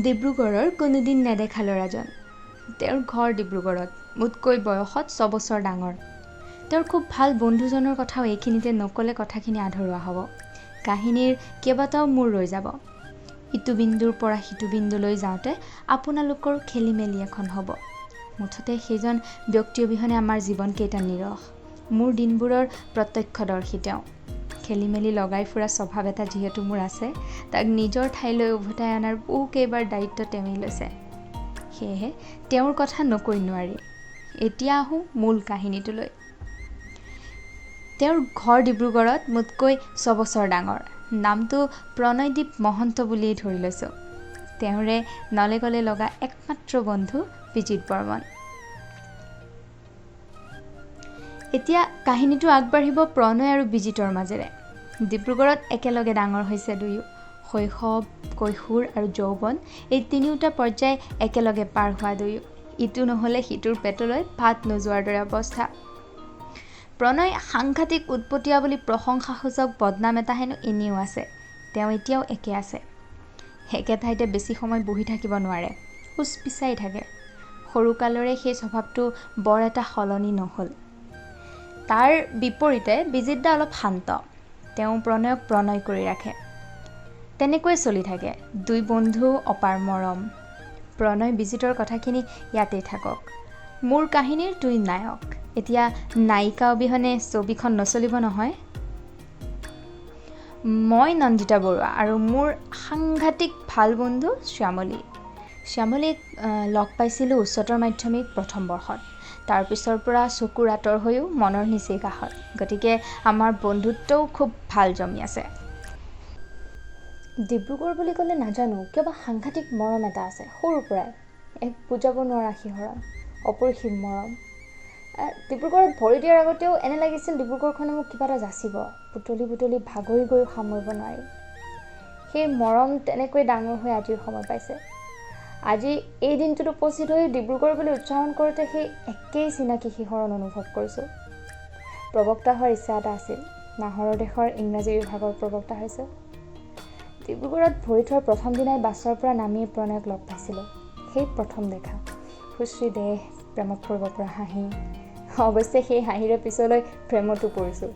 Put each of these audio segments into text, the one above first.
ডিব্ৰুগড়ৰ কোনোদিন নেদেখা ল'ৰাজন। তেওঁৰ ঘৰ ডিব্ৰুগড়ত, মোতকৈ বয়সত 6 বছৰ ডাঙৰ। তেওঁৰ খুব ভাল বন্ধুজনৰ কথাও এইখিনিতে নক'লে কথাখিনি আধৰুৱা হ'ব, কাহিনীৰ কেইবাটাও মূৰ ৰৈ যাব। ইটো বিন্দুৰ পৰা সিটো বিন্দুলৈ যাওঁতে আপোনালোকৰ খেলি মেলি এখন হ'ব। মুঠতে সেইজন ব্যক্তি অবিহনে আমাৰ জীৱনকেইটা নিৰস। মোৰ দিনবোৰৰ প্ৰত্যক্ষদৰ্শী তেওঁ। খেলি মেলি লগাই ফুৰা স্বভাৱ এটা যিহেতু মোৰ আছে, তাক নিজৰ ঠাইলৈ উভতাই অনাৰ বহুকেইবাৰ দায়িত্ব তেওঁৱেই লৈছে। সেয়েহে তেওঁৰ কথা নকৈ নোৱাৰি। এতিয়া আহোঁ মূল কাহিনীটোলৈ। তেওঁৰ ঘৰ ডিব্ৰুগড়ত, মোতকৈ 6 বছৰ ডাঙৰ। নামটো প্ৰণয়দীপ মহন্ত বুলিয়েই ধৰি লৈছোঁ। তেওঁৰে নলে গলে লগা একমাত্ৰ বন্ধু বিজিত বৰ্মন। এতিয়া কাহিনীটো আগবাঢ়িব প্ৰণয় আৰু বিজিতৰ মাজেৰে। ডিব্ৰুগড়ত একেলগে ডাঙৰ হৈছে দুয়ো। শৈশৱ, কৈশোৰ আৰু যৌৱন এই তিনিওটা পৰ্যায় একেলগে পাৰ হোৱা দুয়ো। ইটো নহ'লে সিটোৰ পেটলৈ ভাত নোযোৱাৰ দৰে অৱস্থা। প্ৰণয় সাংঘাতিক উৎপতীয়া বুলি প্ৰশংসাসূচক বদনাম এটা হেনো এনেও আছে। তেওঁ এতিয়াও একে আছে। একে ঠাইতে বেছি সময় বহি থাকিব নোৱাৰে, উচপিচাই থাকে। সৰুকালৰে সেই স্বভাৱটো বৰ এটা সলনি নহ'ল। তাৰ বিপৰীতে বিজিত দা অলপ শান্ত। তেওঁ প্ৰণয়ক প্ৰণয় কৰি ৰাখে। তেনেকৈয়ে চলি থাকে দুই বন্ধু অপাৰ মৰম। প্ৰণয় বিজিতৰ কথাখিনি ইয়াতেই থাকক। মোৰ কাহিনীৰ দুই নায়ক। এতিয়া নায়িকা অবিহনে ছবিখন নচলিব নহয়। মই নন্দিতা বৰুৱা আৰু মোৰ সাংঘাতিক ভাল বন্ধু শ্যামলী। শ্যামলীক লগ পাইছিলোঁ উচ্চতৰ মাধ্যমিক প্ৰথম বৰ্ষত। তাৰপিছৰ পৰা চকুৰ আঁতৰ হৈও মনৰ নিচেই কাষত। গতিকে আমাৰ বন্ধুত্বও খুব ভাল জমি আছে। ডিব্ৰুগড় বুলি ক'লে নাজানো কিবা সাংঘাতিক মৰম এটা আছে সৰুৰ পৰাই, এক বুজাব নোৱাৰা শিহৰণ, অপৰিসীম মৰম। ডিব্ৰুগড়ত ভৰি দিয়াৰ আগতেও এনে লাগিছিল ডিব্ৰুগড়খনে মোক কিবা এটা যাচিব, বুটলি বুটলি ভাগৰি গৈও সামৰিব নোৱাৰিম। সেই মৰম তেনেকৈ ডাঙৰ হৈ আজিৰ সময় পাইছে। আজি এই দিনটোত উপস্থিত হৈ ডিব্ৰুগড় বুলি উচ্চাৰণ কৰোঁতে সেই একেই চিনাকি শিহৰণ অনুভৱ কৰিছোঁ। প্ৰবক্তা হোৱাৰ ইচ্ছা এটা আছিল, নাহৰৰ দেশৰ ইংৰাজী বিভাগৰ প্ৰবক্তা হৈছোঁ। ডিব্ৰুগড়ত ভৰি থোৱাৰ প্ৰথম দিনাই বাছৰ পৰা নামিয়ে প্ৰণয়ক লগ পাইছিলোঁ। সেই প্ৰথম দেখা, সুশ্ৰী দেহ, প্ৰেমত পৰিব পৰা হাঁহি। অৱশ্যে সেই হাঁহিৰে পিছলৈ প্ৰেমতো পৰিছোঁ।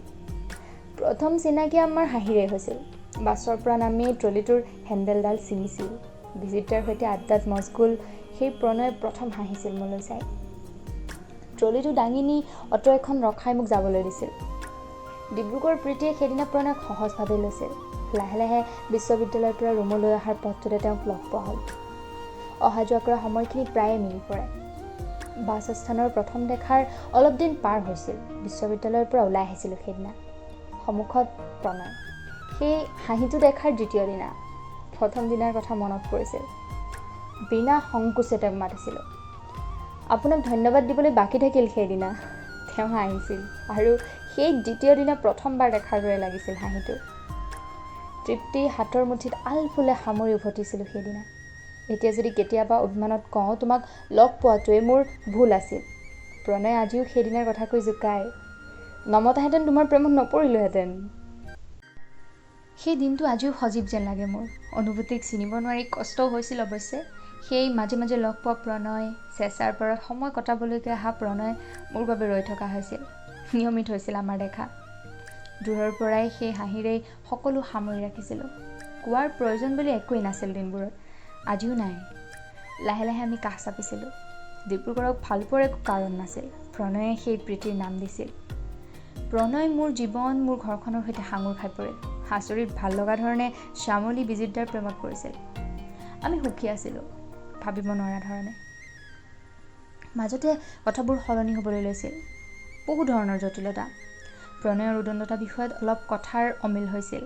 প্ৰথম চিনাকি আমাৰ হাঁহিৰে হৈছিল। বাছৰ পৰা নামি ট্ৰলিটোৰ হেণ্ডেলডাল ছিঙিছিল। বিজিতাৰ সৈতে আড্ডাত মচগুল সেই প্ৰণয়ে প্ৰথম হাঁহিছিল মোলৈ চাই। ট্ৰলিটো দাঙি নি অ'টো এখন ৰখাই মোক যাবলৈ দিছিল। ডিব্ৰুগড় প্ৰীতিয়ে সেইদিনা প্ৰণয়ক সহজভাৱে লৈছিল। লাহে লাহে বিশ্ববিদ্যালয়ৰ পৰা ৰুমলৈ অহাৰ পথটোতে তেওঁক লগ পোৱা হ'ল। অহা যোৱা কৰা সময়খিনি প্ৰায়ে মিলি পৰে। বাছ আস্থানৰ প্ৰথম দেখাৰ অলপ দিন পাৰ হৈছিল। বিশ্ববিদ্যালয়ৰ পৰা ওলাই আহিছিলোঁ সেইদিনা। সন্মুখত প্ৰণয়। সেই হাঁহিটো দেখাৰ দ্বিতীয় দিনা প্ৰথম দিনাৰ কথা মনত পৰিছিল। বিনা সংকোচে তেওঁক মাতিছিলোঁ। আপোনাক ধন্যবাদ দিবলৈ বাকী থাকিল সেইদিনা। তেওঁ হাঁহিছিল আৰু সেই দ্বিতীয় দিনা প্ৰথমবাৰ দেখাৰ দৰে লাগিছিল হাঁহিটো। তৃপ্তি হাতৰ মুঠিত আলফুলে সামৰি উভতিছিলোঁ সেইদিনা। এতিয়া যদি কেতিয়াবা অভিমানত কওঁ তোমাক লগ পোৱাটোৱে মোৰ ভুল আছিল, প্ৰণয় আজিও সেইদিনাৰ কথা কৈ জোকায়। নমতাহেঁতেন তোমাৰ প্ৰেমত নপৰিলোহেঁতেন। সেই দিনটো আজিও সজীৱ যেন লাগে মোৰ। অনুভূতিক চিনিব নোৱাৰি কষ্টও হৈছিল অৱশ্যে। সেই মাজে মাজে লগ পোৱা প্ৰণয়, চেঁচাৰ পাৰত সময় কটাবলৈকে অহা প্ৰণয় মোৰ বাবে ৰৈ থকা হৈছিল। নিয়মিত হৈছিল আমাৰ দেখা। দূৰৰ পৰাই সেই হাঁহিৰেই সকলো সামৰি ৰাখিছিলোঁ। কোৱাৰ প্ৰয়োজন বুলি একোৱেই নাছিল দিনবোৰত, আজিও নাই। লাহে লাহে আমি কাষ চাপিছিলোঁ। ডিব্ৰুগড়ক ভালপোৱাৰ একো কাৰণ নাছিল। প্ৰণয়ে সেই প্ৰীতিৰ নাম দিছিল। প্ৰণয় মোৰ জীৱন, মোৰ ঘৰখনৰ সৈতে সাঙুৰ খাই পৰিল। আচৰিত ভাল লগা ধৰণে শ্যামলী বিজিতদাৰ প্ৰেমত পৰিছিল। আমি সুখী আছিলোঁ ভাবিব নোৱাৰা ধৰণে। মাজতে কথাবোৰ সলনি হ'বলৈ লৈছিল। বহু ধৰণৰ জটিলতা। প্ৰণয়ৰ উদণ্ডতা বিষয়ত অলপ কথাৰ অমিল হৈছিল।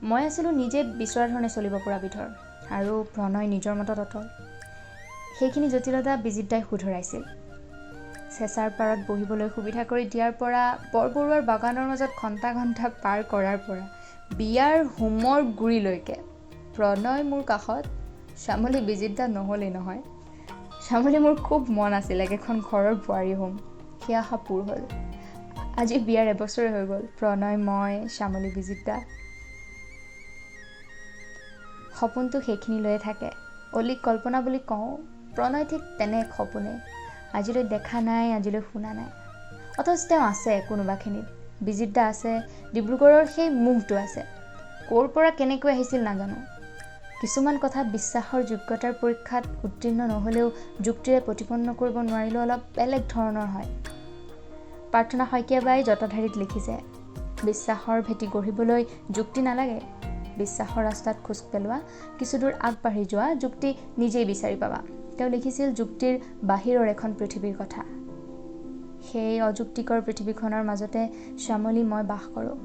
মই আছিলোঁ নিজে বিচৰা ধৰণে চলিব পৰা বিধৰ আৰু প্ৰণয় নিজৰ মতত অটল। সেইখিনি জটিলতা বিজিতদাই শুধৰাইছিল। চেঁচাৰ পাৰত বহিবলৈ সুবিধা কৰি দিয়াৰ পৰা, বৰবৰুৱাৰ বাগানৰ মাজত ঘণ্টা ঘণ্টা পাৰ কৰাৰ পৰা, বিয়াৰ হোমৰ গুৰিলৈকে প্ৰণয় মোৰ কাষত, শ্যামলী বিজিতদা নহ'লেই নহয়। শ্যামলী মোৰ খুব মন আছিল একেখন ঘৰৰ বোৱাৰী হ'ম। সেই আশা পূৰ হ'ল। আজি বিয়াৰ এবছৰে হৈ গ'ল। প্ৰণয়, মই, শ্যামলী, বিজিতদা। সপোনটো সেইখিনিলৈয়ে থাকে। অলিক কল্পনা বুলি কওঁ, প্ৰণয় ঠিক তেনে এক সপোনে। আজিলৈ দেখা নাই, আজিলৈ শুনা নাই, অথচ তেওঁ আছে কোনোবাখিনিত। বিজিত দা আছে, ডিব্ৰুগড়ৰ সেই মোহটো আছে। ক'ৰ পৰা কেনেকৈ আহিছিল নাজানো। কিছুমান কথা বিশ্বাসৰ যোগ্যতাৰ পৰীক্ষাত উত্তীৰ্ণ নহ'লেও যুক্তিৰে প্ৰতিপন্ন কৰিব নোৱাৰিলেও অলপ বেলেগ ধৰণৰ হয়। প্ৰাৰ্থনা শইকীয়াবাই জটাধাৰীত লিখিছে, বিশ্বাসৰ ভেটি গঢ়িবলৈ যুক্তি নালাগে, বিশ্বাসৰ ৰাস্তাত খোজ পেলোৱা, কিছুদূৰ আগবাঢ়ি যোৱা, যুক্তি নিজেই বিচাৰি পাবা। তেওঁ লিখিছিল যুক্তিৰ বাহিৰৰ এখন পৃথিৱীৰ কথা। সেই অযুক্তিকৰ পৃথিৱীখনৰ মাজতে শ্যামলী মই বাস কৰোঁ।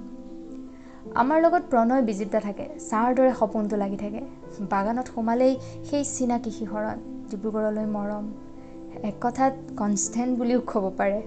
আমাৰ লগত প্ৰণয় বিজিত থাকে, ছাঁৰ দৰে সপোনটো লাগি থাকে। বাগানত সোমালেই সেই চিনাকি শিহৰণ, ডিব্ৰুগড়লৈ মৰম, এক কথাত কনষ্টেণ্ট বুলিও ক'ব পাৰে।